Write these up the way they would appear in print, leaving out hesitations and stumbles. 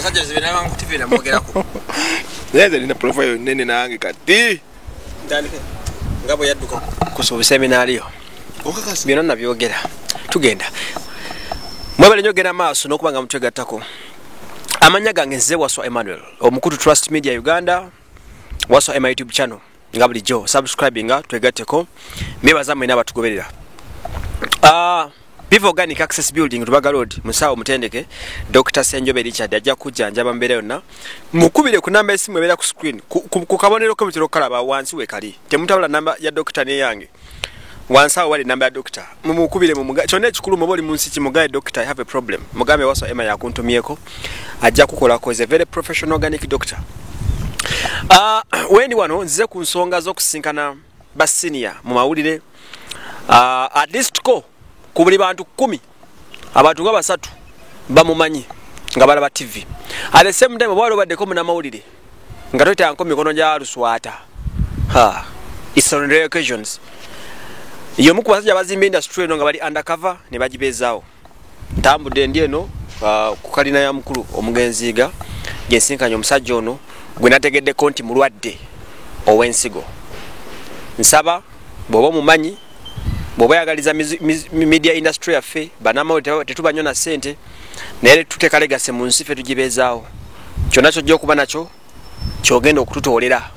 Musajja nze nalaba ku TV namwogerako. Naye nze nina profile nene nange kati. Ntandike nga bwe yadduka ku seminaariyo. Okakasa. Byonna nabyogera. Tugenda. Mwebale nnyo ogenda maaso n'okuba nga mutwegattako. Amannya gange nze Waswa Emmanuel, omukutu Trust Media Uganda, Waswa Emma YouTube channel. Nga bulijjo subscribinga twegatteko. Mwebaza mwenna abatugoberera. Viva Organic Access Building, Rubaga Road, musawo mutendeke Dr. Senjobe Richard ajja kujjanjaba mbeera yonna. Mukubire ku namba y'essimu ebeera ku screen, ku kabonero ke mutera okukalaba wansi we kali. Temutabula namba ya doctor n'eyange. Wansi awo wali namba ya doctor. Mumukubire kyonna ekikulu muba oli mu nsi ki, mugambe doctor I have a problem. Mugambe Waswa Emma yakuntumyeko. Ajja kukolako, is a very professional organic doctor. Wendi wano nzize ku nsonga z'okusisinkana ba senior mu mawulire. At least ko ku buli bantu 10 abantu nga 3 bamumanyi nga balaba TV. At the same time oba wali obaddeko munnamawulire nga toyitangako mikono gya Luswata. Ha, it's on rare occasions. Y'omu ku basajja abazimba industry eno nga bali undercover ne bagibeezaawo. Ntambudde ndi eno, ku kalina ya mukulu omugenzi Yiga, gye nsinkanye omusajja ono gwe nategeddeko nti mulwadde ow'ensigo. Nsaba bw'oba omumanyi, bw'oba oyagaliza media industry yaffe, bannamawulire tetuba nnyo na ssente, naye tuteeka legacy mu nsi ffe tugibeezaawo. Kyonna ky'ojja okuba nakyo ky'ogenda okututoolera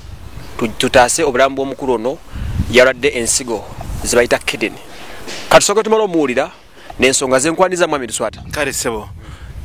tutaase obulamu bw'omukulu ono yalwadde ensigo ze bayita kidney. Katusooke tumale omuwulira n'ensonga ze nkwaniza Mwami Luswata. Kale ssebo,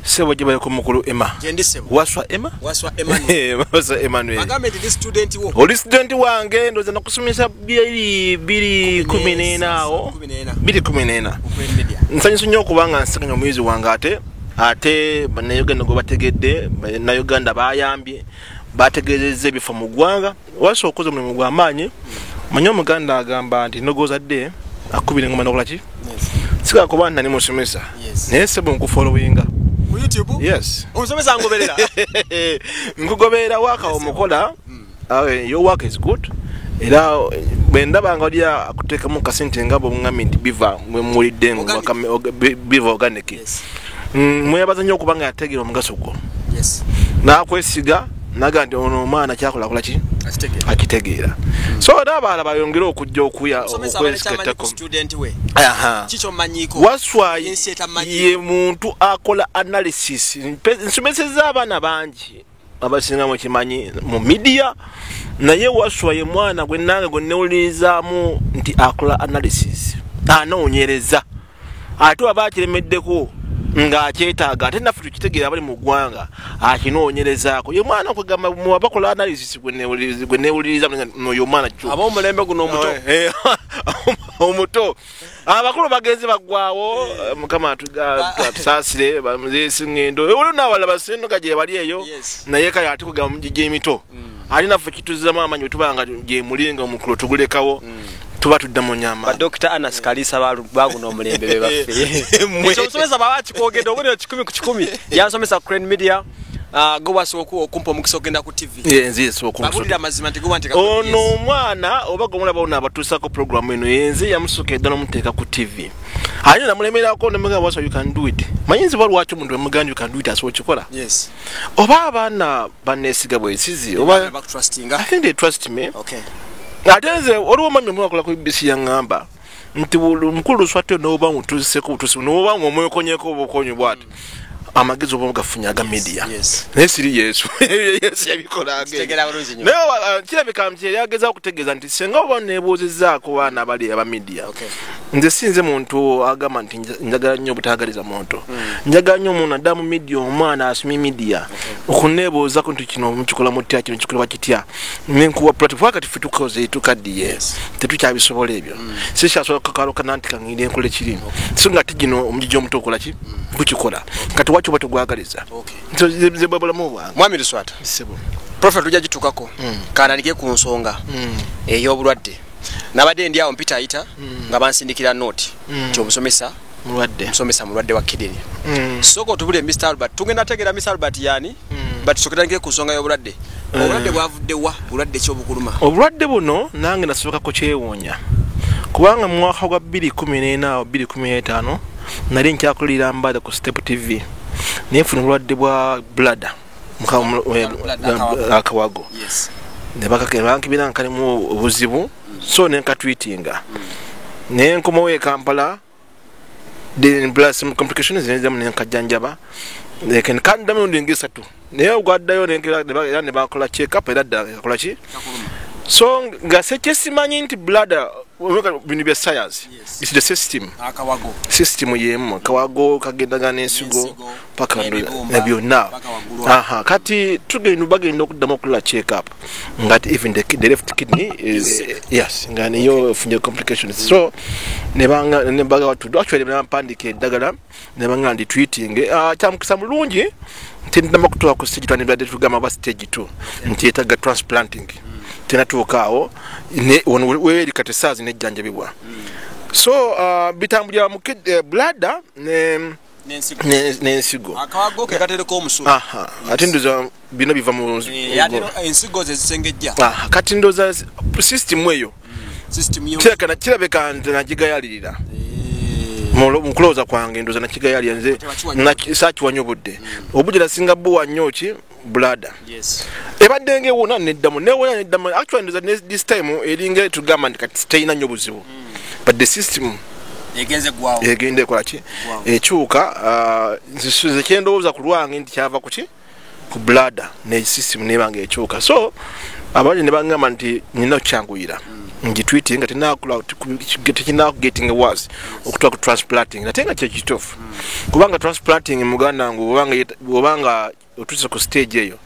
ssebo gye baleko mukulu Emma. Gye ndi ssebo. Waswa Emma? Waswa Emmanuel. Waswa Emmanuel. Agambe nti ndi student wo. Oli student wange, ndowooza nakusomesa bbiri, bbiri kumi n'ena awo. Kumi n'ena. Bbiri kumi n'ena. Ku Crane Media. Nsanyuse nnyo okuba nga nsinkanye omuyizi wange ate bannayuganda gwe bategedde, bannayuganda bayambye, bategeezezza ebifo mu ggwanga. Waswa okoze omulimu gwa maanyi. Manyi Omuganda agamba nti nogozadde akubira engoma n'okola ki? Yes. Sigala kuba nani musomesa. Yes. Naye ssebo nkufollowinga. Ku YouTube? Yes. Omusomesa ngoberera. Nkugoberera waka omukola. Your work is good. Era bwe ndaba nga oli akuteekamu kasente nga bw'oŋŋambye nti biva mwe muwulidde nga Organic. biva organic. Yes. Mwebaza nnyo okuba nga yategeera omugaso gwo. Yes. N'akwesiga n'agamba nti ono omwana kyakola akola ki? Akitegeera. Akitegeera. So era abalala bayongere okujja Omusomesa abadde okwesiga kyamanyi ku ettako. student we. Aha. Ki ky'omanyiiko? Waswa Ensi etamanyiiko. ye muntu akola analysis. Nsomesezza abaana bangi abasinga mukimanyi mu media, naye Waswa ye mwana gwe nange gwe newulirizaamu nti akola analysis, anoonyereza, ate waba akiremeddeko ng'akyetaaga, ate naffe tukitegeera abali mu ggwanga akinoonyerezaako. Ye mwana okwegamba mu abakola analysis gwe newuliriza n'oyo omwana kyo. Ab'omulembe guno omuto. Omuto. Abakulu bagenze baggwawo, Mukama atusaasire, bamuzeesi ngendo. Olwo n'abalala basenduka gye bali eyo. Yes. Naye kale ate kugamba mu gye emito. Ate naffe kituzzamu amaanyi bwe tuba nga gye muli nga omukulu tugulekawo. Tuba tudda mu nyama. Ba Doctor Anas Kalisa baguno omulembe be baffe. Mwe. Ekyo omusomesa baba akikwogedde, obubonero 100 ku 100. Yansomesa ku Crane Media. Gwe wasooka okumpa omukisa okugenda ku TV. Ye, nze nsooka okumpa. Babuulira amazima nti gwe wanteeka ku Ono TV. omwana oba gwe mulaba ono abatuusaako program eno, ye nze yamusooka edda n'omuteeka ku TV. Ate namulemerako ne mugamba, Waswa, you can do it. Manyi nze lwaki omuntu bwe mugamba you can do it asobola okukikola? Yes. Oba abaana banneesiga bwesizi, oba Abaana bakutrustinga. I think they trust me. Okay. Ate nze waliwo omwami omu akola ku BBC yaŋŋamba nti mukulu Luswata n'oba ng'otuuseeko butuusi, n'oba ng'omwekonyeko obukonyi bw'ati, amagezi oba gafunye aga media. Yes. Naye siri Yesu. Yesu yabikola age. Kitegeera bulungi nnyo. Naye kirabika nti yali agezaako okutegeeza nti singa oba neebuuzizzaako baana abali aba media. Okay. Nze si nze muntu agamba nti njagala nnyo obutaagaliza muntu. Njagala nnyo omuntu adda mu media, omwana asomye media. Okay. Okuneebuuzaako nti kino mukikola mutya, kino kikolebwa kitya. Ne nkuwa platform, kati ffe tukoze, tukaddiye. Yes. Tetukyabisobola ebyo. Sikyasobola kukalukana nti kangende nkole kiri. Okay. So nga ate gino omugigi omuto okola ki? Gukikola. Kati waki oba togwagaliza? Okay. So, ze bwe bulamu bwange. Mwami Luswata. Ssebo. Prophet tujja gituukako. Kantandike ku nsonga ey'obulwadde. Nabadde ndi awo mpita ayita nga bansindikira note nti omusomesa Mulwadde. Omusomesa mulwadde wa kidney. Sooka otubulire Mr. Albert. Tugenda tegeera Mr. Albert yaani? But sooka tutandike ku nsonga y'obulwadde. Obulwadde bwavudde wa? Bulwadde ki obukuluma? Obulwadde buno nange nasooka kukyewuunya. Kubanga mu mwaka gwa bbiri kumi n'ena awo bbiri kumi n'etaano nali nkyakolera Mbale ku Step TV. Naye nfuna obulwadde bwa bladder. Akawago nebankibira nga kalimu obuzibu, so nenkatreatinga nenkomawo e Kampala, then plus some complications nezamu nenkajjanjaba kandamu emirundi nga 3, naye ogwaddayo era ne bakola check up, era ddala kakola ki. So nga sekyesimanyi nti bladder, bino bya science. It's the system. Akawago. System yemu, kawago kagendaga n'ensigo N'ensigo, paka n'ebibumba, na byonna. Paka waggulu. Aha, kati tugenda, bagenda okuddamu okukola check up nga even the left kidney is, yes, nga niyo efunye complications. So nebanga nebaga watu actually bampandika eddagala, nebanga ndi treating. Kyamukisa mulungi nti ndama kutuuka ku stage twandibadde tugamba ba stage 2 nti yetaaga transplanting, tenatuuka awo. Wano weeri kati saazi nejjanjabibwa. So bitambulira mu bladder ne N'ensigo. N'ensigo. Akawago ke katereka omusulo. Aha, ate ndoza bino biva mu Eh, ate no, ensigo ze zisengejja. Aha, kati ndoza system eyo System yo. kirabika nze nagigayalirira. Mu kulowooza kwange ndoza nakigayalira nze. Tewakiwa. Saakiwa nnyo budde. Obudde nasinga buwa nnyo ki bladder. Ebadde ngaewona neddamu, newona neddamu. Actually ndoza this time eringa tugamba nti kati terina nnyo buzibu, but the system egenze gwawo. Egenda ekola ki? Ekyuka. Nze kyendowooza ku lwange nti kyava ku ki, ku bladder ne system nebanga ekyuka. So abandi ne bagamba nti nina okukyanguyira ngitreating nga tenakula, tekina getting worse, okutuuka ku transplanting. Ate nga kyekituufu, kubanga transplanting, muganda wange, bwobanga otuuse ku stage eyo,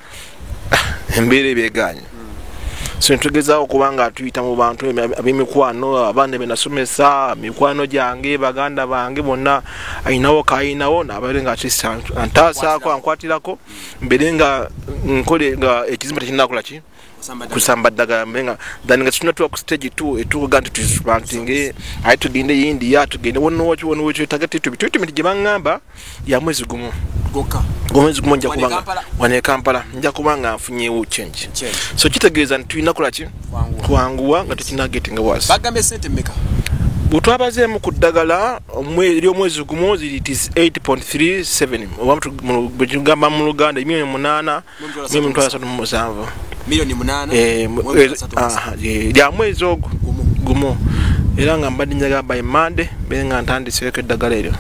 embeera ebyeganye. So ntugezaako kubanga tuyita mu bantu ab'emikwano, abaana benasomesa, mikwano gyange, baganda bange bonna, ayinawo kayinawo nabaire nga atleast antaasaako, ankwatirako, mbeere nga nkole nga ekizimba tekinakola ki, kusamba ddagala, mbe nga then nga tunatuuka ku stage 2 etuuka nti transplanting. Aye tugende India, tugende wonowaki wonowaki, etaga treatment gye baŋŋamba ya mwezi gumu. Gokka. Omwezi gumu nja Wano e kubanga Kampala? Wano e Kampala nja kubanga nfunyewo change. Change. So kitegeeza nti tulina kola ki? Kwanguwa. Kwanguwa nga tekina getting worse. Bagambye sente mmeka? Bwe twabazeemu ku ddagala ery'omwezi gumu ziri, it is 8.37, oba bwe tugamba mu Luganda miliyoni 8 37,000. Miliyoni 8. Aha, lya mwezi ogwo. Gumu. Gumu. Era nga mbadde njagala by Monday mbeere nga ntandiseeko eddagala eryo.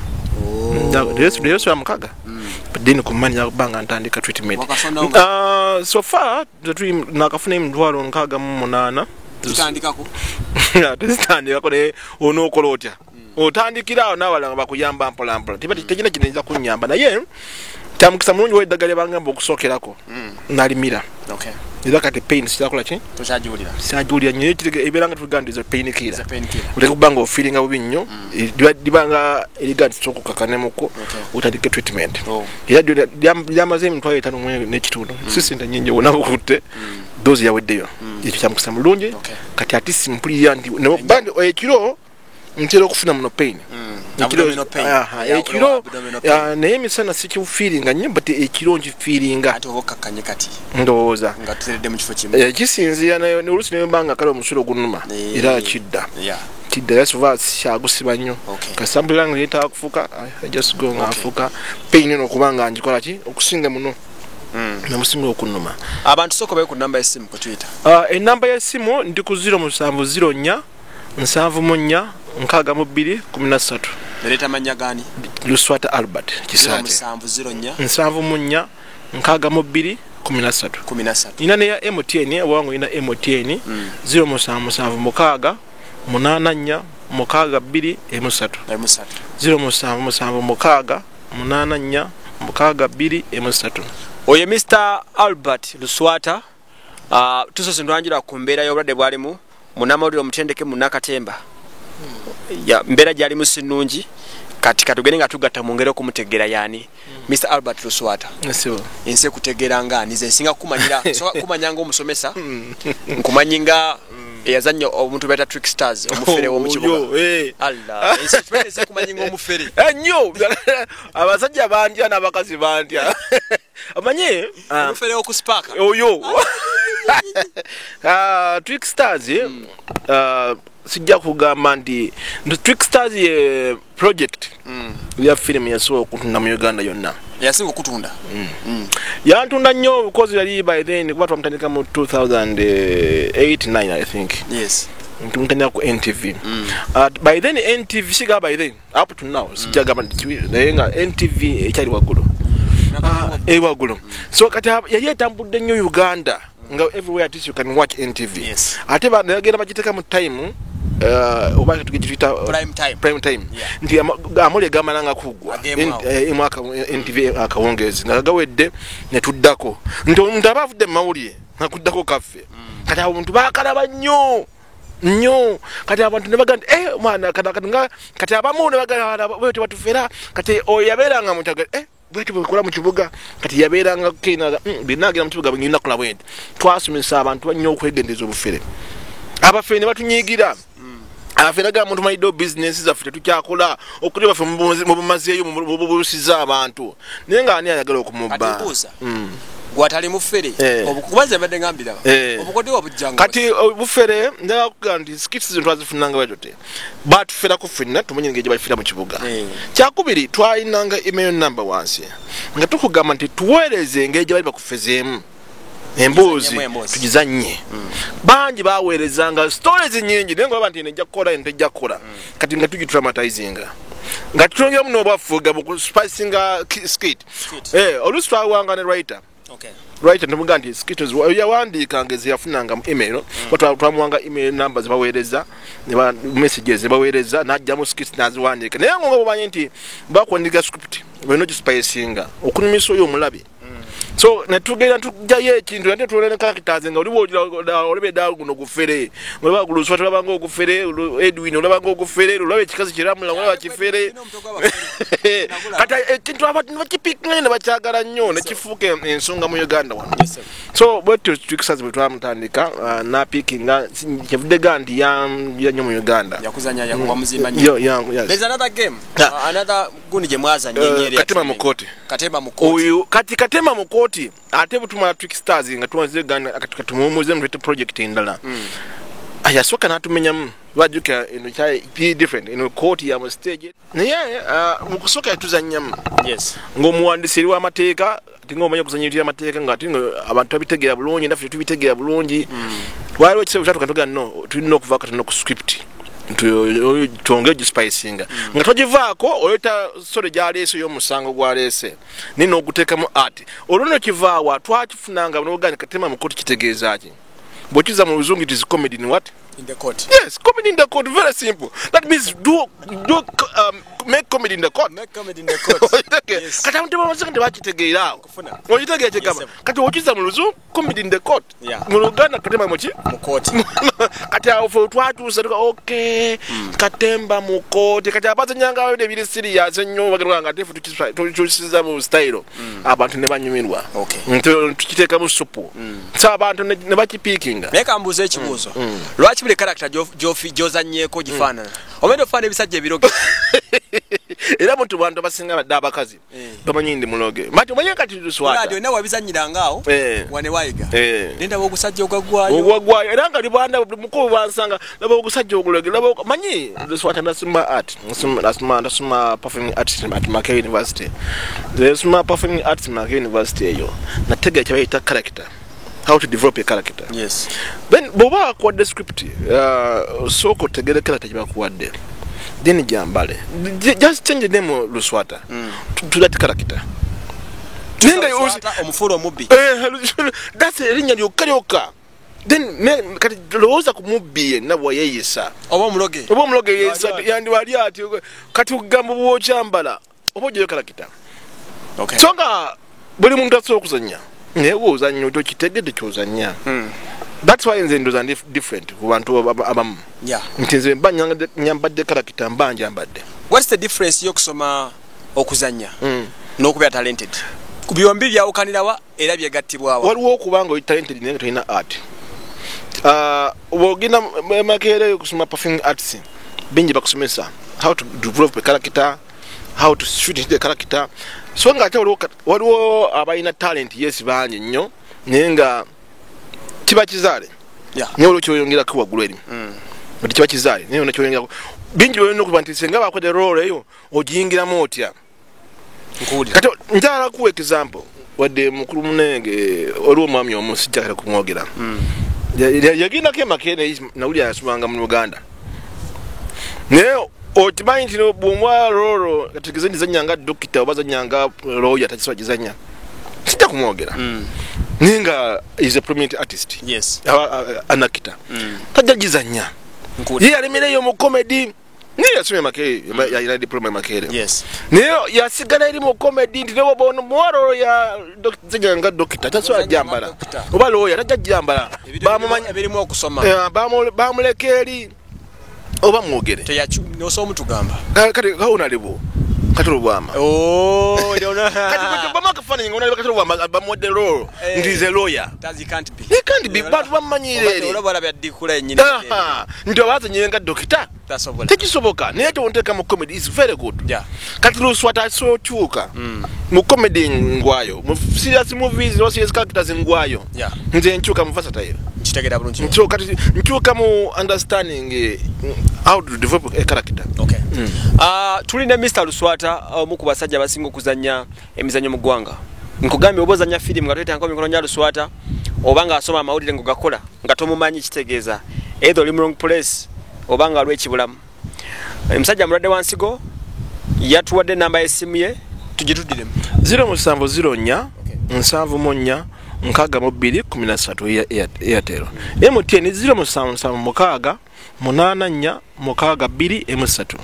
Leero swa 6, but then ku Monday nja kuba nga ntandika treatment. Wakasondawo nga- So far tetuli nakafuna 68,000. Tutandikako. Tezitandikako, naye onookola otya? Otandikira awo n'abalala nga bakuyamba mpola mpola. Tekina kinayinza kunnyamba, naye kyamukisa mulungi wa eddagala lyebangamba okusookerako nalimira. Era kati pain sikyakola ki? Tokyagiwulira. Syagiwulira nnyo. Ebeera nga tuliga nti pain killer. Pain killer. Oleka okuba nga ofeelinga bubi nnyo, libanga eriga nti sooka okakkanemuko, otandike treatment. Era lyamaze 55,000, si sente nnyingi wonakukutte dose yaweddeyo. Ekyo kyamukisa mulungi. Kati ate simpulira nti bandi ekiro ntera okufuna muno pain. Abdominal pain. Aha, ekiro. Abdominal pain. Naye emisana sikifiiringa nnyo, but ekiro nkifiiringa. Ate oba okkakkanye kati Ndowooza nga tuteredde mu kifo kimu. Kisinziira naye oluusi naye mbanga kale omusulo gunuma, era kidda kidda, era siva kyagusiba nnyo. Kasambulira nga yeetaaga kufuka, I just go nga nfuka. Pain eno okuba nga ngikola ki okusinga muno, nemusinga okunnuma. Abantu sooka babe ku namba y'essimu kwe tuyita. Enamba y'essimu ndi ku 0704 74 62 13. Ereeta mannya gaani? Luswata Albert Kisaate. 0704 74 62 13. 13. Nina neya MTN, oba nga olina MTN, 0776 84 62 3. 3. 0776 84 62 3. Oyo Mr Albert Luswata. Tusoose ntwanjula ku mbeera y'obulwadde bwalimu, munnamawulire omutendeke, munnakatemba. Ya mbeera gyalimu si nnungi. Kati katugende nga tugatta mu ngeri okumutegeera yaani Mr Albert Luswata. Nsibo. Ensi ekutegeera nga ani? Nze nsinga kukumanyira, soka kumanya nga omusomesa, nkumanyi nga eyazannya omuntu bayita Trick Stars, omufere w'omu kibuga. Oyo, eh. Allah, ensi tumanyi, ensi ekumanyi nga omufere. Nnyo abasajja bantya n'abakazi bantya, omanye omufere w'okuspaaka. Oyo. Trick Stars, sijja kugamba nti Trick Stars ye project ya firimu yasobola okutunda mu Uganda yonna. Yasinga okutunda. Yantunda nnyo because yali by then, kuba twamutandika mu 2008 9, I think. Ntumutandika ku NTV. By then NTV siga, by then up to now sijagamba nti naye nga NTV ekyali waggulu. Eri waggulu. So kati yali etambudde nnyo Uganda, nga everywhere at least you can watch NTV. Ate bagenda bagiteeka mu time, oba tugiyita prime time. Prime time. Nti amawulire gamalanga kuggwa. Ageemu awo. Emu NTV akawungeezi nga gawedde ne tuddako, nti omuntu aba avudde mu mawulire nga kuddako kaffe. Kati abo omuntu baakalaba nnyo nnyo. Kati abantu ne bagamba nti, "Eh, mwana kati nga," kati abamu ne bagamba bwe tebatufera. Kati oyo yabeeranga mu kyaga, bweti bwekola mu kibuga. Kati yabeeranga kina binagira mu kibuga, ngina kola bwenti. Twasomesa abantu nnyo okwegendeza obufere. Abafere ne batunyiigira. Abafere ga muntu malidde business zaffe, tetukyakola okuli baffe mubumazeeyo, mububusiza abantu. Naye nga ani ayagala okumubba? Kati mbuuza, gwatali mufere, obukubaze mbadde ngambiraba, obukodde wabujjanga? Kati obufere, njagala kugamba nti skits zino twazifunanga bwe tuti. Batuferako ffenna, tumenye engeri gye bafera mu kibuga. Kyakubiri, twalinanga email number wansi nga tukugamba nti tuweereze engeri gye bali bakufezeemu emboozi. Tugizannyemu emboozi. Tugizannye. Bangi baweerezanga stories nyingi, naye nga baba nti eno ejja kukola, eno tejja kukola. Kati nga tugitraumatizinga, nga tutwongeramu n'obwaffe mu kuspicinga skit. Skit. Oluusi twawanga ne writer. Writer nemuga nti skit yawandiikanga ezeyafunanga mu email. Twamuwanga email number zebaweereza, messages zebaweereza, n'ajjamu skit n'aziwandiika. Naye nga bwobanye nti bakuwandiika script, olina ogispicinga okunyumisa oyo omulabi. So netugenda tujjayo ekintu ate tuwona ne characters nga oliwo olaba eddala guno gufere, olaba guluswa, tulabanga ogufere, Edwin olabanga ogufere, olaba ekikazi kiramula, olaba kifere. Kati ekintu abantu nebakipikinga ne bakyagala nnyo, nekifuuka ensonga mu Uganda wano. So bwetyo Trickstars bwe twamutandika, napikinga kyevudde ga nti ya nnyo mu Uganda. Yakuzanya, wamuzimba nnyo. Yo, yes. There's another game. Yeah. Another gundi gye mwazanye ennyo. Katemba mu kooti. Katemba mu kooti. Oyo kati Katemba mu kooti, ate bwe Trickstars nga tumaze Uganda, kati katumuwummuze tulete project endala. Yasooka n'atumenyamu, bajjukira eno kyali different, eno kooti ya mu stage. Naye mu kusooka yatuzannyamu ng'omuwandiisi eri w'amateeka, ate ng'omanyi okuzannya ebintu by'amateeka, nga ate nga abantu babitegeera bulungi, naffe tetubitegeera bulungi. Waliwo ekiseera kyatuka tugamba no, tulina okuva katono ku script, twongere gispicinga, nga togivaako oleeta story gyaleese y'omusango gwaleese, naye n'oguteekamu art. Olwo nno kivaawa twakifunanga n'ogamba katemba mu kooti kitegeeza ki? Bw'okiza mu Luzungu, it is comedy in what? In the court. Yes, comedy in the court, very simple. That means do do make comedy in the court. Make comedy in the court. Okitegeera? Yes. Kati abantu tebamaseka, tebakitegeera awo. Kufuna. Okitegeera kyegamba? Yes, sir. Kati okiza mu Luzungu, comedy in the court. Mu Luganda, katemba muki? Mu kooti. Kati awo fe twatuusa tuka okay, katemba mu kooti. Kati abazanyanga babiri ebiri serious ennyo, bagenda nga ate ffe tukisiza mu style, abantu ne banyumirwa. Tukiteekamu supu, so abantu ne bakipiikinga. Naye kambuuza ekibuuzo, lwaki buli character gy'ozannyeeko gifaanana omenda ofaana ebisajja ebiroge? Era muntu bantu abasinga badde abakazi bamanyi ndi muloge, mati omanye kati luswata. Ati olina wabizannyiranga awo, wane wayiga. Nendaba ogusajja ogwaggwayo. Ogwaggwayo, era nga libanda mukulu bansanga, laba ogusajja oguloge, laba manyi luswata. Nasoma art, nasoma performing arts at Makerere University. Nasoma performing arts Makerere University. Eyo nategeera kye bayita character, how to develop a character. Then bw'oba bakuwadde script, sooka otegere character gye bakuwadde, then gyambale. Just change the name Luswata to that character. Naye nga Luswata, omufuula omubbi. That's erinnya lyokka lyokka. Then kati lowooza ku mubbi yenna bweyeeyisa. Oba omuloge. Oba omuloge yeeyisa. Wali ati. Yandiwali ati kati okugamba bw'okyambala oba ogyeyo character. So nga buli muntu asobola okuzannya, naye bw'ozannya otyo okitegedde ky'ozannya. That's why nze ndoza ndi different ku bantu abamu, nti nze mba nyambadde character, mba njambadde. What's the difference y'okusoma okuzannya n'okubeera talented? Ku byombi byawukanirawa era byegattibwawa? Waliwo okuba nga oli talented naye nga tolina art. Bw'ogenda Makerere okusoma performing arts, bingi bakusomesa how to develop a character, how to shoot the character. So nga ate waliwo abalina talent, yes, bangi nnyo, naye nga kiba kizaale. Naye waliwo kyoyongerako waggulu eri, but kiba kizaale, naye olina kyoyongerako. Bingi byolina okuba nti senga bakodde role eyo ogiyingiramu otya. Kati njagala kuwa example, wadde mukulu munenge oliwo omwami omu, sijjakala kumwogera. Yagendako emakere, nawulira yasomanga mu Uganda, naye okimanyi nti bwomwa role, kategeze nti zanyanga dokita oba zanyanga lawyer, takisobola gizanya. Sijja kumwogera, naye nga is a prominent artist, an actor, tajja gizanya. Ye yalemereyo mu comedy, naye yasomye Makerere, yalina diploma e Makerere, naye yasigala eri mu comedy, nti muwa role ya zanyanga dokita, tasobola jambala, oba lawyer, tajja jambala. Bamumanyi ebirimu okusoma. Bamuleka eri oba mwogere. Osobola mutugamba? Kati kawunalibo Katolo Bwama. Oh, kati bama akafaananyi nga onalibo Katolo Bwama, bamuwadde role nti is a lawyer. He can't be. He can't be, bantu bamumanyire eri. Olaba olaba addikula yennyini. Nti oba nga dokita, tekisoboka, naye tewonteeka mu comedy is very good. Kati Luswata asokyuka mu comedy, ngwayo mu serious movies or serious characters, ngwayo. Nze nkyuka mu versatile. Nkitegera bulungi. Nkyuka, kati nkyuka mu understanding how to develop a character. Okay. Tuli ne Mr. Luswata, omu ku basajja abasinga okuzannya emizannyo mu ggwanga. Nkugambye, oba ozannya firimu nga toyetanga mikono nya Luswata, oba nga asoma amawulire ng'ogakola nga tomumanyi, kitegeeza either oli mu wrong place oba nga lwekibulamu. Omusajja mulwadde wa nsigo, yatuwadde enamba y'essimu ye, tugituddiremu. 0704 74 62 13 ya Airtel. MTN 0776 84 62 M3.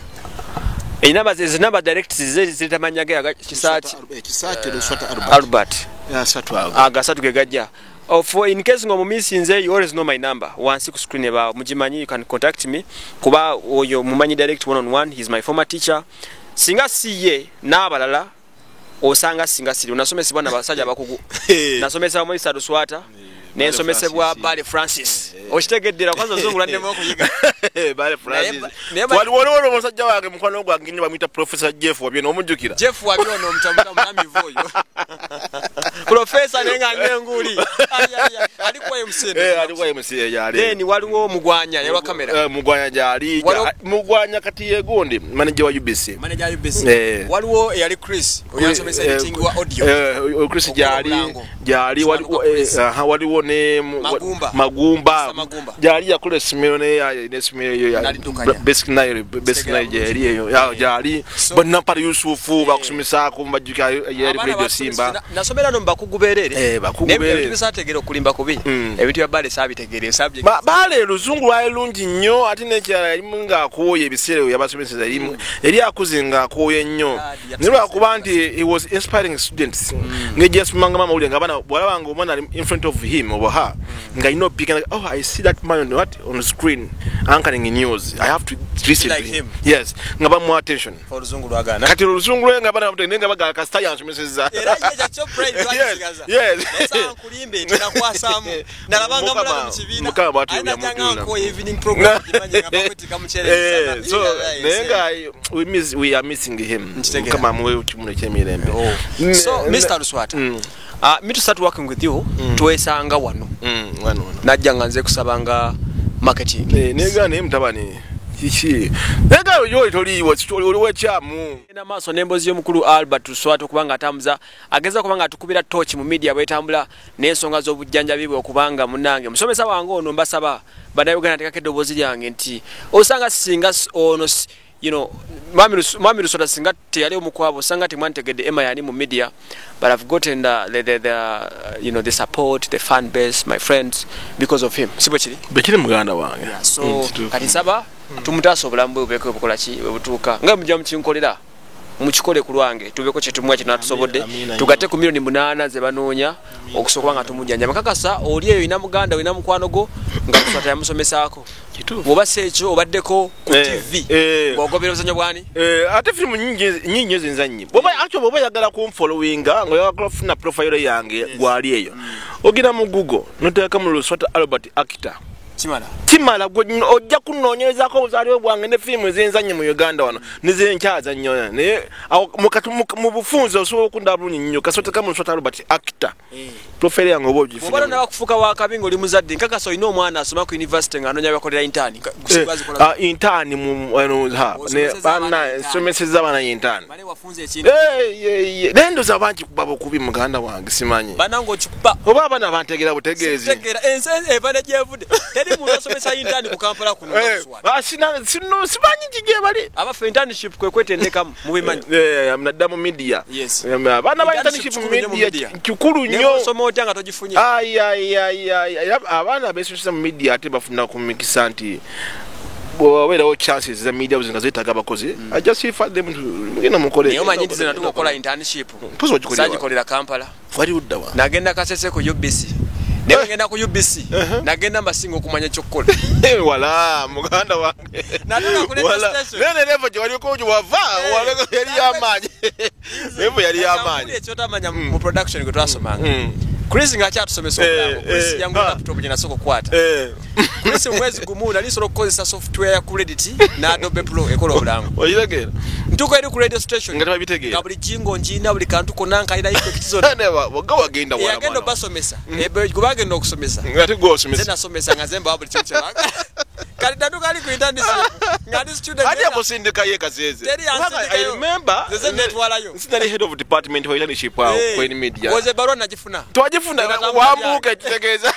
Enamba ze namba direct zireeta ge aga Kisaaki. Kisaaki Luswata Albert. Albert. Asatu ago. Agasatu ge gajja. Oh, for in case ngo mumisinze, you always know my number wansi ku screen eba mugimanyi, you can contact me, kuba oyo mumanyi direct one on one. He's my former teacher. Singa si ye n'abalala, osanga singa siri nasomesebwa n'abasajja abakugu. Nasomesebwa Moisa Luswata, nensomesebwa Bale Francis. Okitegeddera kwanza ozungu lwaddemu okuyiga. Bale Francis. Waliwo waliwo omusajja wange, mukwano gwange nnyo, bamuyita Professor Jeff Wabyono, omujjukira? Jeff Wabyono, omutamivu oyo. Professor naye nga ng'enguli. Ali ku YMCA. Eh, ali ku YMCA yali. Then waliwo Mugwanya yalwa kamera. Mugwanya gyali. Mugwanya kati yegundi manager wa UBC. Manager wa UBC. Eh. Waliwo eyali Chris, oyo yansomesa editing wa audio. Chris gyali, gyali waliwo, aha, waliwo ne Magumba. Magumba. Magumba. Gyali yakola essomero ne n'essomero eyo ya Naliddukanya. Basic Nile, Basic Nile gyeri eyo. Ya gyali. Bonna Yusufu bakusomesaako, mbajjukira yali Abaana Radio Simba. Nasomera no mu bakugu beerere. Eh, bakugu Naye beerere. ebintu bisategeera okulimba kubi. Ebintu bya Bale saabitegeera, subject. Baale oluzungu lwali lungi nnyo, ate n'ekirala yalimu ng'akooye ebiseera ebyo yabasomeseza, yali akuze ng'akooye nnyo. Naye lwakuba nti he was inspiring students, ng'ejja yasomanga amawulire nga abaana bw'alabanga omwana ali in front of him oba her, nga alina opika, "Oh, I see that man on what, on screen anchoring news, I have to listen Like to him." him. Yes, nga bamuwa attention. Oluzungu lwagaana. Kati oluzungu lwe nga abaana naye nga bagala kasita yansomesezza. Era ye kyakyo pride lwakisigaza. Yes. Naye nkulimbe nti nakwasaamu. Nalabanga Mukama- mulabe mu kibiina. Mukama bw'atyo Alina janga yamujuna. nkoye evening program gimanye nga bakwetika mukyere misana. So naye nga we are missing him. Nkitegera. Mukama amuwe ekimuli eky'emirembe. So Mr. Luswata, me to start working with you, twesanga wano. Wano wano. Najja nga nze kusabanga marketing. Naye nga naye mutabani kiki, naye nga yo toliiwo, oli wekyamu. Genda maaso n'emboozi y'omukulu Albert Luswata, okubanga atambuza, ageza kubanga atukubira tooki mu media bwetambula n'ensonga z'obujjanjabi bwe, okubanga munnange musomesa wange ono. Mbasaba Bannayuganda, nteekako eddoboozi lyange nti osanga singa ono mwami Luswata singa teyali omukwabo, osanga temwantegedde Emma yani mu media, but I've gotten the support, the fan base, my friends, because of him. Si bwe kiri? Bekiri, muganda wange. So Kituufu. kati nsaba tumutaasa obulamu bwe bubeeko bukola ki bwe butuuka nga mujja mukinkolera, mukikole ku lwange, tubeeko kyetumwa kyenatusobodde, Amiina, tugatte ku 8 million ze banoonya okusobola nga tumujjanjaba. Kakasa oli eyo ina muganda, olina mukwano gwo nga Luswata yamusomesaako, Kituufu. bw'oba si ekyo obaddeko ku TV ng'ogobera obuzanyo bwani. Ate firimu nyingi nyingi nnyo zenzannyi. Bwoba actually bwoba oyagala kunfollowinga, nga oyagala kufuna profile yange, gwali eyo ogenda mu Google noteeka mu Luswata Albert actor. Kimala ojja kunoonyerezaako obuzaale bwange ne firimu ezenzannye mu Uganda wano nezenkyazannyo, naye mu bufunze osobola okundaba bulungi nnyo. Kasota Luswata Albert actor, profile yange oba ogifunye. Oba nabakufuuka wakabi ng'oli muzadde, nkakasa olina omwana asoma ku university ng'anoonya bakolera intern. Intern nsomeseza abaana intern, naye ndoza bangi kuba bukubi muganda wange, simanyi oba abaana bantegeera butegeezi. Ensi eva ne gyevudde, teri muntu asomesa intern ku Kampala kuno. Simanyi nti gye bali. Abaffe, internship kwe kwetendekamu mubimanyi. Nadda mu media, abaana ba internship mu media kikulu nnyo. Osoma otya nga togifunye? Abaana besomesa mu media ate bafuna ku mikisa nti wabeerawo chances za media nga zeetaaga abakozi, I just refer them to genda mukole. Naye omanyi nti ze natuka okukola internship sagikolera Kampala. Wali luddawa? Nagenda Kasese ku UBC. Naye ngenda ku UBC, nagenda mbasinga okumanya ekyokukola. Wala muganda wange, nene level gye waliko gye wava yali yamaanyi, level yali yamaanyi. Ekyotamanya, mu production gwe twasomanga, Chris ng'akyatusomesa omulambo, Chris yangu laptop gye nasooka okukwata. Chris mu mwezi gumu nali nsobola okukozesa software ya Credit n'Adobe Pro ekola obulango. Oyitegera. Ntuuka eri ku radio station nga tebabitegeera, nga buli jingo ngiina, buli kantu konna nkalina, effect zonna. Ga wagenda. Yagenda obasomesa, gwe bagenda okusomesa. Ate gwe osomesa. Nze nasomesa nga nze mbawa buli kimu kyebaagala. Kati natuuka ali ku internship nga ndi student. Ate yakusindikayo Kasese? Teri I remember nze netwalayo. Nsinali head of department wa internship awo ku media. Oze ebbaluwa nagifuna. Twagifuna, wambuuka ekitegeeza.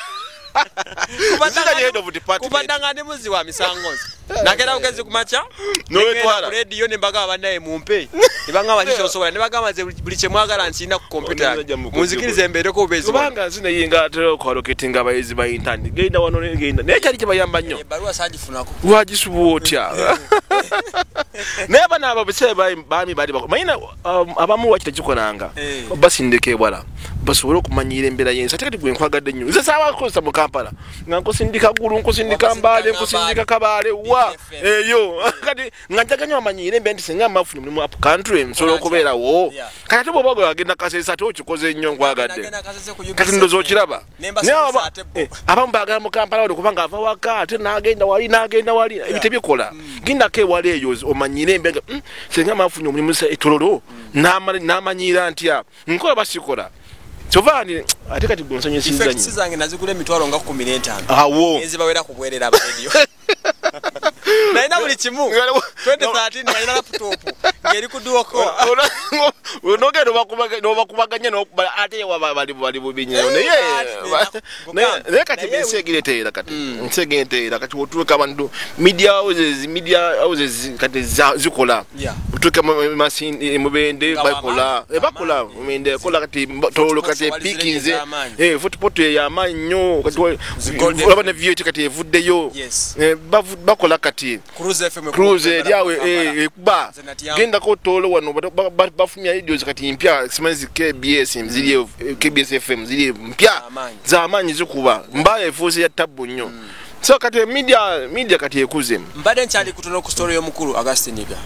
Head of department. Kubadda nga ndi muzzi wa misango, nze nagenda bugezi ku makya Nowetwala. ku rediyo ne mbagamba, bannaye mumpe, ne bagamba kikyosobola, ne bagamba nze buli kyemwagala nkirina ku kompyuta yange, munzikirize mbeereko obubeezi. Kubanga nzi naye nga atera okwaloketinga abayizi ba intern, genda wano, genda, naye kyali kibayamba nnyo. Ebbaluwa sagifunako. Lwagisuba otya? Naye abaana abo biseera baami baali manyina abamu waki tekikolanga, basindika ewala basobole okumanyira embeera y'ensi. Ate kati gwe nkwagadde nnyo, nze saawa kukozesa mu Kampala nga nkusindika Gulu, nkusindika Mbaale, nkusindika Kabaale wa eyo. Kati nga njaga nnyo amanyire embeera nti singa mafuni mulimu up country nsobola okubeerawo. Kati ate bw'oba gwe wagenda Kasese, ate okikoze nnyo, nkwagadde. Kati ndoza okiraba. Naye abamu baagala mu Kampala wali, kubanga ava waka ate n'agenda wali, n'agenda wali, ebyo tebikola. Gendako ewala eyo omanyire embeera, singa mafunye omulimu etololo n'amanyiira ntya, nkola basikola kyova ni ate kati gwe nsanyusiza nnyo. Zange nazigula emitwalo nga 15. Awo ezibawera ku bwerera aba radio. Nalina buli kimu 2013, nalina laptop ng'eri ku duoko. Nogenda nobakubaganya nokuba ate bali bubi nnyo. Naye kati ensi egireteera, kati ensi egenteera, kati otuuka abantu media houses kati zikola, otuuka Mubende bakola, bakola Mubende ekola kati, Tolo kati epikinze, Fort Portal ey'amaanyi nnyo. Kati olaba ne V8 kati evuddeyo, bakola kati Cruise eryawe ekuba. Gendako Tolo wano bafumya radios kati mpya, simanyi zi KBS ziri, KBS FM ziri mpya z'amaanyi zikuba, Mbale efuuse ya tabbu nnyo. So kati media kati ekuze. Mbadde nkyali kutono ku story y'omukulu Augustine Yiga.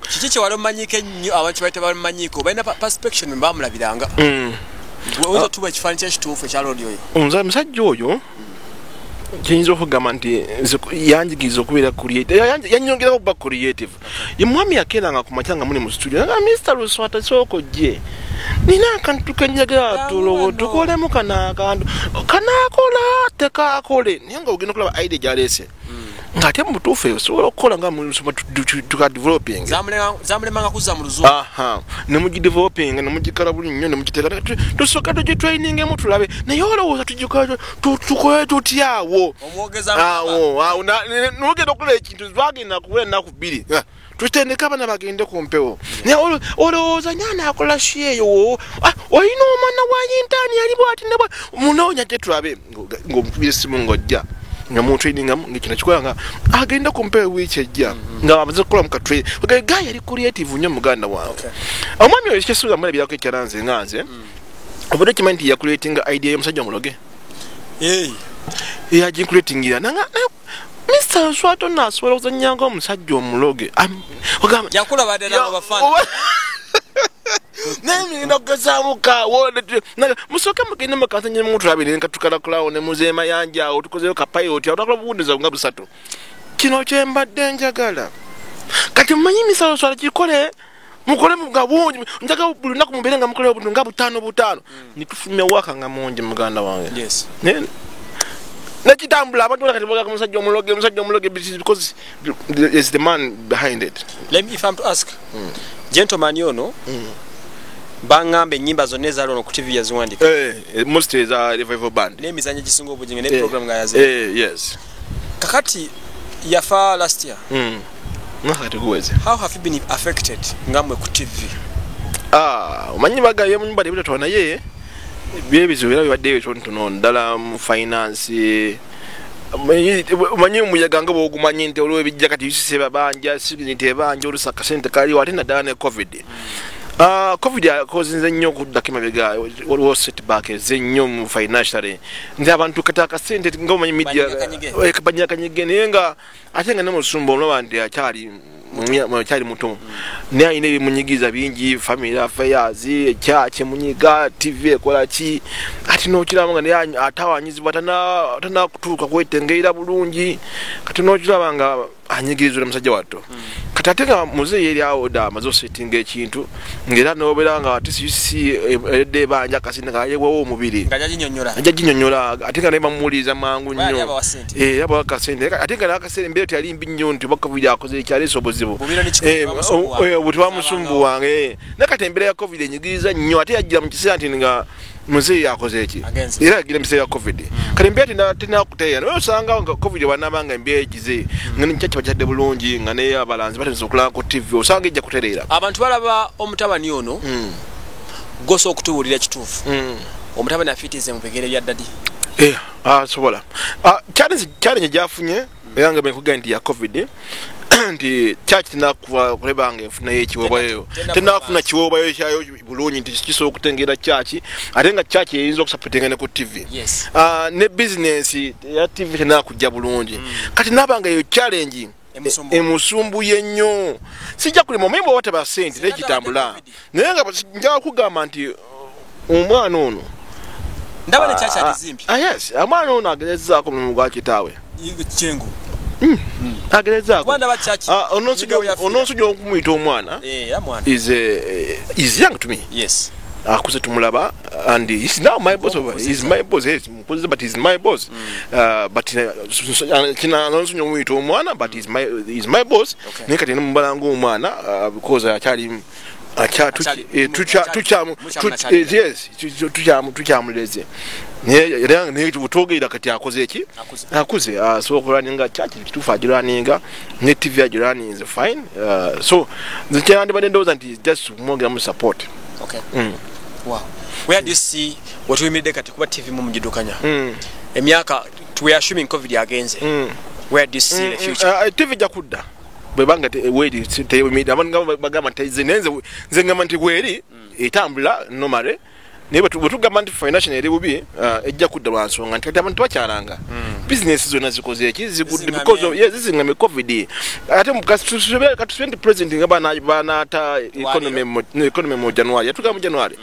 Kiki kye wali omanyiiko ennyo abantu kye baita bamumanyiiko, balina perception bamulabiranga? Oyinza otuwa ekifaananyi kyekituufu ekya Lord oyo? Nze musajja oyo kiyinza okugamba nti yanjigiriza okubeera creative, yanyongerako okuba creative. Ye mwami yakeeranga ku makya nga muli mu studio nga, "Mr Luswata, sooka ojje, nina akantu kenjagala tulowo tukolemu, kano akantu kanaakola tekakole." Naye nga ogenda okulaba idea gyaleese ng'ate mu butuufu eyo osobola okukola nga musoma tuka developing. Zamulemanga kuzza mu luzungu. Aha, nemugideveloping, nemugikala buli nnyo, nemugiteeka, tusooka tugitrainingemu tulabe, naye olowooza tugikola tukole tutyawo? Omwogeza. Awo nogenda okukola ekintu, twagenda kuwa ennaku 2, tutendeke abaana bagende ku mpewo. Naye olowooza ni anaakola shi eyo? Olina omwana wa intern yali bwati ne munoonya te tulabe, ng'omukubira essimu ng'ojja nga mutrainingamu ngekino kikola nga agenda ku mpewo wiiki ejja nga amaze kukola mu katrain. Guy yali creative nnyo muganda wange. Omwami oyo kyesuuza mulabirako ekyalanze nga nze obadde okimanyi nti yacreatinga idea y'omusajja omuloge, yagincreatingira nanga Mr Luswata nno asobola okuzannya nga omusajja omuloge. Yakulaba ddala nga bafaana. Naye Ngenda kugezaamu kaawo, musooke mugende mukansanye mutulabire nkatukalakulaawo ne muzeeyi Mayanja awo, tukozeyo ka pilot awo, twakola obuwundiza nga busatu. Kino kyembadde njagala kati mumanyi emisalosalo gikole, mukole nga bungi, njagala buli lunaku mubeere nga mukola obuntu nga butaano butaano. Nitufulumya waka nga mungi, muganda wange. Nekitambula. Abantu kati baga musajja omuloge, musajja omuloge, because is the man behind it. Let me, if I'm to ask, gentleman ono, baŋŋamba ennyimba zonna ezaali ono ku TV yaziwandika. Most eza revival band. N'emizannyo egisinga obungi ne program nga yaze. Yes. Kakati yafa last year. Mwaka kati guweze. How have you been affected nga mmwe ku TV? Ah, omanyi bagaye mu nyumba tebitatwa, naye byebizibu era bibadde ebitonotono ddala mu finance. Omanyi omuyaga nga bwogumanyi nti olwo ebijja kati UCC babanja nti ebanja olusa akasente kaliwo, ate naddala ne COVID. Ah, COVID akozinze nnyo okuddako emabega, waliwo setback eze nnyo mu financially nti abantu kati akasente nga omanyi media Banyiganyige. Banyiganyige, naye nga ate nga ne musumba omulaba nti akyali muto, naye alina ebimunyigiza bingi, family affairs, ekyaky emunyiga, TV ekola ki, ate nokiraba nga naye atawanyizibwa, tanakutuuka kwetengerera bulungi. Kati nokiraba nga anyigirizwa musajja watto. Kati ate nga muzeeyi eri awo dda amaze osetinga ekintu, ngaera nobeera nga TCC edde ebanja akasente nga yewewo omubiri. Nga jaginyonyola. Ajja ginyonyola, ate nga naye bamuwuliriza mangu Baali nnyo. abawa ssente. Abawa akasente, ate nga n'akaseera embeera teyali mbi nnyo nti oba COVID akoze ekyaleese obuzibu. Bubiro n'ekikumi bamusumbuwa. Bwe tebamusumbuwanga. Naye kati embeera ya COVID enyigiriza nnyo, ate yajjira mu kiseera nti nga muzeeyi akoze eki. Agenze. Era yagira mu kiseera ya COVID. Kati embeera tenakuteera, naye osanga nga COVID bw'anaaba nga embeera egize, nga nekyaki bakyadde bulungi, nga naye abalanzi batandise okulaba ku TV, osanga ejja kutereera. Abantu balaba omutabani ono gosa okutubuulira ekituufu. Omutabani afiitize mu bigere bya daddy. Asobola. Challenge gyafunye era nga bwenkugambye nti ya COVID, nti church tenakuva kuleba nga enfunayo ekiweebwayo, tenafuna kiweebwayo kyayo bulungi nti kisobola okutengera church, ate nga church eyinza okusupportinga ne ku TV. Ne business ya TV tenakujja bulungi. Kati nabanga eyo challenge Emusumbuye. Emusumbuye nnyo. Sijja kulima, omanyi bw'oba teba sente Singa tekitambula. tabadde COVID. Naye nga njagala kugamba nti omwana ono Ndaba ne church alizimbi. Ah, yes, omwana ono agezezaako omulimu gwa kitaawe. Kyengo. Agezezaako. Kuba ndaba church. Ah, Nyigawo yafiira. ononsujja okumuyita omwana. Era mwana. Is young to me. Akuze tumulaba and he's now my boss. Mukuze. He's my boss, yes, mukuze, but he's my boss. But kina nonsujja omuyita omwana, but he's my boss. Naye kati nemubala ng'omwana because akyali Mukyamulakyali. Yes, tukyamuleze, naye era naye bwetwogerera kati akoze eki? Akuze. Akuze, asobola okulwaninga church kituufu, agirwaninga ne TV agirwaninze fine. So nze kyandibadde ndowooza nti just kumwongeramu support. Wow. Where do you see wetuyimiridde kati, kuba TV mu mugidukanya? Emyaka, we are assuming COVID agenze. Where do you see the future? TV ejja kudda bwebanga weeri teyimiridde. Abantu nga bagamba nti teyizze, naye nze ngamba nti weeri etambula normally, naye bwe tugamba nti financial eri bubi, ejja kudda lwa nsonga nti kati abantu bakyalanga, bizinesi zonna zikoze eki? Zigudde. Zizingamye. Because of, yes, zizingamye COVID. Ate katusubire nti president nga banaata economy no, economy mu January, yatugamba mu January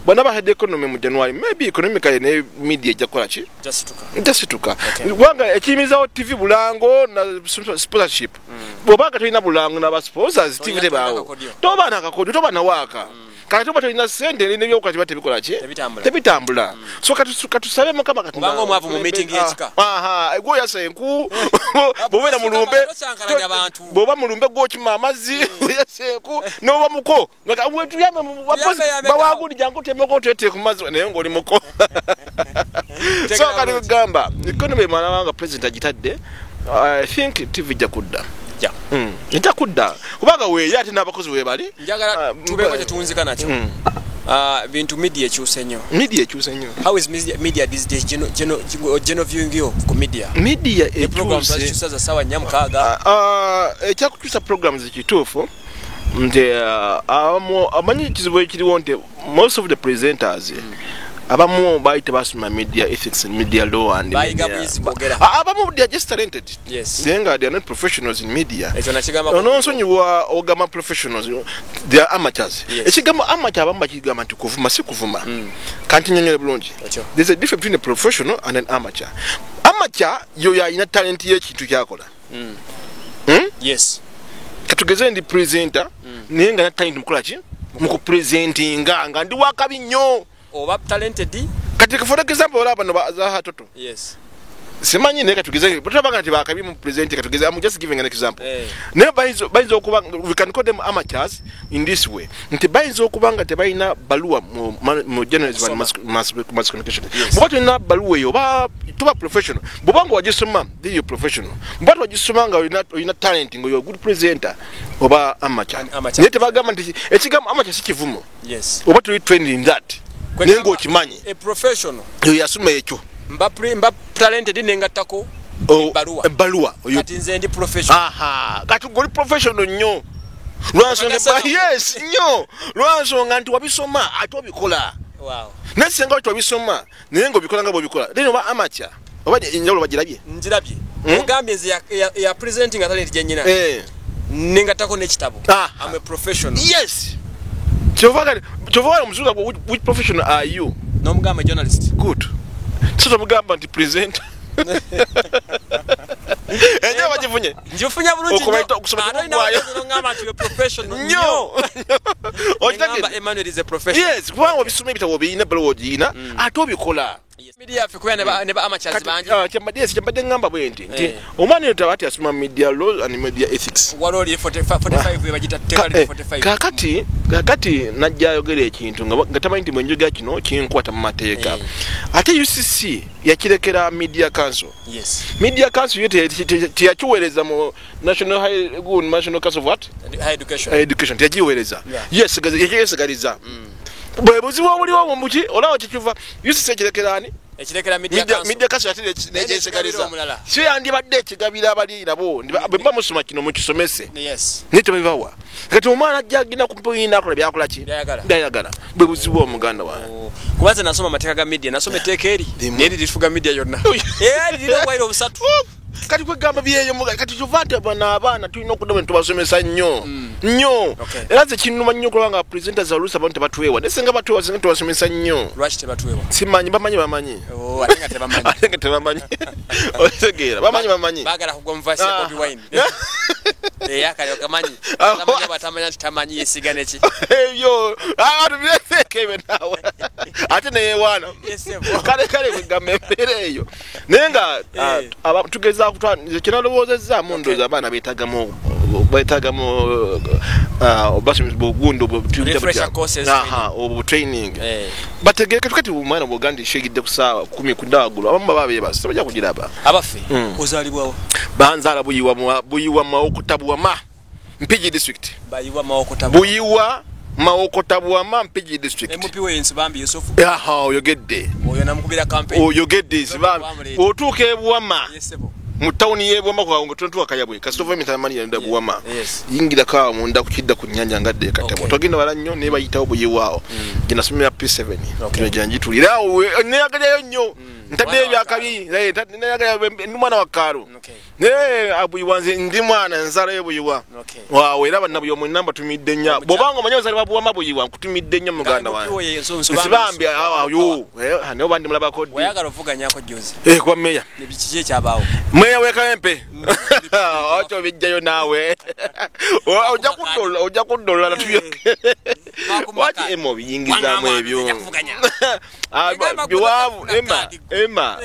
bwana bahadde economy mu January, maybe economically ne media ejja kukola ki? Jasituka. Jasituka. Okay. Kubanga ekiyimizawo TV bulango na sponsorship. Bwobanga tolina bulango n'aba sponsors, TV Tolina tebaawo. akakodyo. Toba nakakodyo, toba nawaaka. Kati toba tolina sente, nebyokukola tiba tebikola ki? Tebitambula. Tebitambula. So katusabe Mukama Katonda. Kubanga omwavu mu meeting y'ekika. Aha, gwoyasa enku, bw'obeera mu lumbe, Tokyankalanya abantu. Bw'oba mu lumbe gw'okima amazzi, oyasa enku, n'oba muko. Nga tuyambe Tuyambe, yambe. Bawagundi jangu otemeko oteete ku mazzi, naye ng'oli muko. So kati kugamba economy emala nga president agitadde, I think TV ejja kudda. Ja. Ejja kudda kubanga weeri ate n'abakozi weebali. Njagala Ah, tubeeko kye tuwunzika nakyo. Bintu media ekyuse nnyo. Media ekyuse nnyo. How is media these days? General viewing yo ku media. Media Ne programs ekyuse. bazikyusa za ssaawa nnya mukaaga. Ah, ekyakukyusa programs kituufu nti abamu amanyi ekizibu ekiriwo nti most of the presenters Abamu baali tebasoma media ethics and media law and Bayiga media. buyizi kwogera. Abamu they are just talented. Yes. Naye nga they are not professionals in media. Ekyo nakigamba. Ononsonyiwa ogamba professionals, they are amateurs. Yes. Ekigambo amateur abamu bakigamba nti kuvuma, si kuvuma. Kanti nyonyole bulungi. Ekyo. There's a difference between a professional and an amateur. Amateur yoyo alina talent y'ekintu kyakola. Yes. Katugeze ndi presenter, naye nga na talent mukola ki, mukupresentinga nga ndi wakabi nnyo. Oba talented. Kati for example olaba bano ba Zaha Toto. Yes. Simanyi, naye katugeze tulabanga nti bakabi mu present. Katugeze, I'm just giving an example. Eh. Naye bayinza okuba, we can call them amateurs in this way, nti bayinza okuba nga tebalina baluwa mu journalism and mass communication. Yes. Bw'oba tolina baluwa eyo, oba toba professional. Bw'oba nga wagisoma, then you're professional. Bw'oba towagisoma nga olina talent, nga you're a good presenter, oba amateur. An amateur. Naye tebagamba nti ekigambo amateur si kivumo. Yes. Oba toli trained in that, naye ng'okimanyi. A professional. Oyo yasoma ekyo. Mba talented nengattako ebbaluwa. Ebbaluwa. Kati nze ndi professional. Aha, kati goli professional nnyo lwansonga Okakasa. Yes, nnyo, lwansonga nti wabisoma ate obikola. Wow. Naye singa tewabisoma naye ngaobikola nga bwobikola, then oba amateur. Oba enjawulo bagirabye? Njirabye. Ogambye nze ya presenting nga talent gyenyina nengattako n'ekitabo. Ah. I'm a professional. Yes, kyova wala omuzungu agwa, which profession are you? N'omugamba journalist. Good. So tomugamba nti presenter. Enjawulo bagifunye? Ngifunye bulungi nnyo. Okusoma Ate olina tekugwayo. amagezi n'ongamba nti you're professional Nnyo. Nengamba Okitegedde? Emmanuel is a professional. Yes, kubanga obisoma, ebitabo obirina, ebbaluwa ogirina, ate obikola. Yes. Media yaffe kubeera ne ba amateurs Kati, bangi. Yes, kyembadde ngamba bwe nti Eh. omwana oyo taba yasoma media law and media ethics. Waliwo oli 45 45 we bagita tteeka liri 45. Kakati najja ayogera ekintu nga tamanyi nti bwenjogera kino kinkwata mu mateeka. Ate UCC yakirekera Media Council. Yes. Media Council yo teyakiweereza mu National High, good, National Council of what? High education. Education teyagiweereza. Yeah. Yes, yesigaliza bwe buzibu obuliwo muki olaba kikiva UCC ekirekera ani? Ekirekera Media Council. Media Council ate negyesigaliza. Omulala. Si yandibadde ekigabira abali nabo, bwe muba musoma kino mukisomese. Yes. Naye tebabibawa. Kati omwana ajja agenda kumpoyina akola byakola ki? Byayagala. Byayagala. Bwe buzibu omuganda wange. Oh. Kuba nze nasoma amateeka ga media, nasoma etteeka eri Limu. naye lirifuga media yonna. Era lirina obwayiro obusatu. Kati kwegamba byeyo kati kyova nti bano abaana tulina okuddamu ne tubasomesa nnyo nnyo. Okay. Era nze kinnuma nnyo okulaba nga presenters oluusi abantu tebatuweewa, naye singa batuwewa, singa tubasomesa nnyo. Lwaki tebatuwewa? Simanyi, bamanyi, bamanyi. Oh, ate nga tebamanyi. Ate nga tebamanyi. Otegeera, bamanyi, bamanyi. Baagala kugwa mu verse ya Ah. Bobi Wine. Eyakale okamanyi. Ah. Tamanyi oba tamanya nti tamanyi yesiga neki. Ebyo tubyeseke ebyo naawe ate neyewaana. Yes, ebo. Kale kwegamba embeera eyo, naye nga Eh. tugezaako nze kyenalowoozezaamu, ndowooza abaana beetagamu obasomesa ogundi obwo tuyita Refresher butya? courses. Aha, obwo training. Eh. Bategereke. Kati omwana bwogandi shegidde ku saawa 10 kudda waggulu, abamu baba beebase, tebajja kugiraba. Abaffe, ozaalibwawo? Banzaala Buyiwa, Buyiwa Mawokota Buwama, Mpigi District. Bayiwa Mawokota. Buyiwa Mawokota Buwama, Mpigi District. MP we Nsibambi Yusufu. Aha, oyogedde. Oyo namukubira campaign. Oyogedde, Nsibambi. Bamuleeta. Otuuka e Buwama, Yes, ebo. mu tawuni y'e Buwama kwawe nga tontuuka Kayabwe, kasita ova Emitamani yenda Buwama, Yes. yingirako awo munda kukidda ku nnyanja nga dda ekatabo. Okay. Togenda wala nnyo, naye bayitawo Buyiwaawo gye nasomera P7. Okay. Gye njitulira awo, neyagalyayo nnyo, ntaddeyo Mwana wa ebyakabi, neyagalya, ndi mwana wa kaalo. Okay. Naye abuyiwa nze ndi mwana nzala y'ebuyiwa. Okay. Waawe era bannabuyiwa mwenna mbatumidde nnyo. Bw'obanga omanyi abazaalibwa Buwama Buyiwa, nkutumidde nnyo muganda MP wange. we Nsibambi. Nsibambi awo, naye oba ndimulabako ddi? Wayagala ovuganyako juzi. Eh, kuba meya. Kiki ekyabaawo? Meya w'Ekawempe otyo bijjayo naawe, ojja kuddola. Waki ema obiyingizaamu ebyo? Ah, Egamba biwanvu kufuna ema kaadi. Ema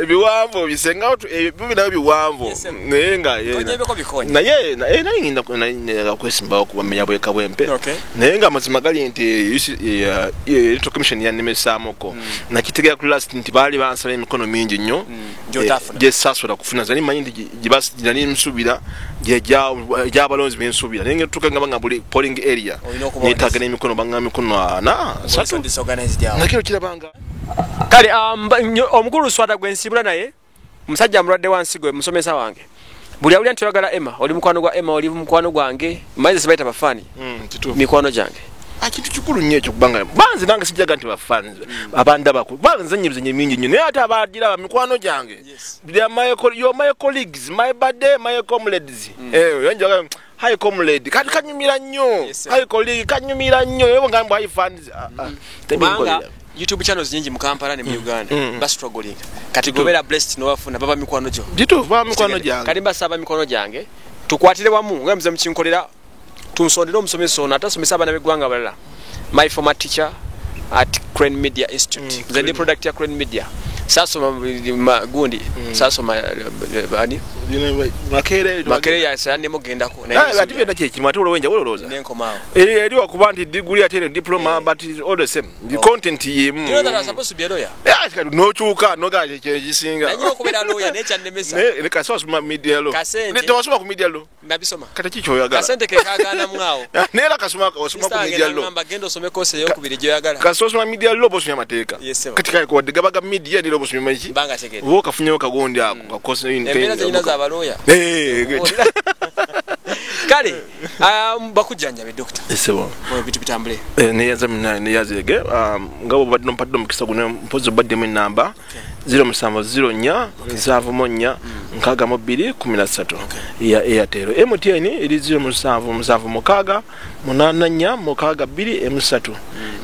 ebiwanvu bisenga ebibi nabyo biwanvu. Yes, sir. Naye nga Onyebeko bikonye. Naye ngenda kwesimbawo kuba meya bw'Ekawempe. Okay. Naye nga amazima gali nti Electoral Commission yannemesaamuko. Nakitegera ku last nti baali bansaba emikono mingi nnyo Gy'otaafuna. Gye saasobola kufuna. Nze manyi nti nali nsuubira gyabalonzi bensuubira, naye ngetuuka nga banga buli polling area Olina okuba neetaaga n'emikono, banga mikono ana asatu. Disorganized awo. Nakiro kirabanga. Kale omukulu Luswata gwe nsibula naye musajja mulwadde wa nsigo, musomesa wange. Buli awulira nti oyagala Emma, oli mukwano gwa Emma, oli mukwano gwange, maze sibayita bafaani. Kituufu. Mikwano gyange. Kintu kikulu nnyo ekyo, kubanga banze nange sijjaga nti bafans abandabako banze nnyo mingi nnyo, naye ate abagiraba mikwano gyange. They are my colleagues, my buddy, my comrades. Njaga hi comrade, kati kanyumira nnyo. Hi colleague, kanyumira nnyo. Ewe ngamba hi fans. Kubanga YouTube channels nyingi mu Kampala ne mu Uganda ba struggling. Kati gobera blessed n'obafuna baba mikwano gyo. Kituufu, baba mikwano gyange. Kati mbasaba mikwano gyange tukwatire wamu nga muze mukinkolera, tunsondere omusomesa ono atasomesa abaana b'eggwanga abalala. My former teacher at Crane Media Institute. Nze ndi product ya Crane Media. Sasoma gundi, sasoma ani? Makerere. Makerere yasandemo gendako. Ate byonna kyekimu, ate olwo enjawulo olowooza? Nenkomaawo. Eri wakuba nti degree ate eno diploma, but it's all the same, the content yemu. You know that I was supposed to be a lawyer? N'okyuka noga kyekisinga. Nanyina okubeera lawyer naye kyannemesa. Kasi wasoma media law. Kasente. Tewasoma ku media law. Nabisoma. Kati ki kyoyagala? Kasente ke kagaanamu awo. Naye era kasoma osoma ku media law. Ngamba genda osome course eyokubiri gy'oyagala. Kasi osoma media law oba osomye amateeka? Kati kale wadde gaba ga media nera oba osomye ki? Mbanga tegedde. Oba okafunyeyo kagondi ako kakosi. Embeera zenyina z'abalooya. Kale bakujjanjabe dokita. Ssebo. Ebintu bitambule. Neyaza neyazege nga bw'obadde nompadde omukisa guno, mpozi obaddemu enamba 0704 74 62 13 ya Airtel. MTN eri 0776 84 62 3.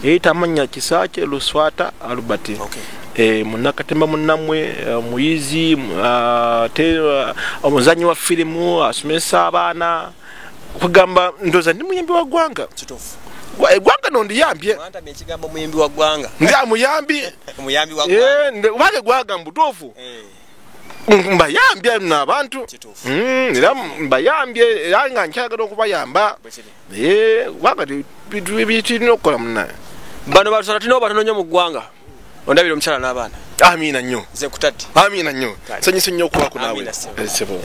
Eyita amannya Kisaakye Luswata Albert. Munnakatemba munnammwe, muyizi, omuzannyi wa firimu, asomesa abaana. Kugamba ndoza ndi muyimbi wa ggwanga. Kituufu. Eggwanga no ndiyambye. Mwantamye ekigambo muyimbi wa ggwanga. Ndi amuyambi. Muyambi wa ggwanga. Kubanga eggwanga mu butuufu. Mbayambye nno abantu. Kituufu. Era mbayambye era nga nkyagala okubayamba. Kubanga tulina okukola munnaye. Bano batusala tulina batono nnyo mu ggwanga. Ondabira omukyala n'abaana. Amiina nnyo. Nze nkutadde. Amiina nnyo. Nsanyuse nnyo okubaako naawe. Amiina, ssebo. Ssebo.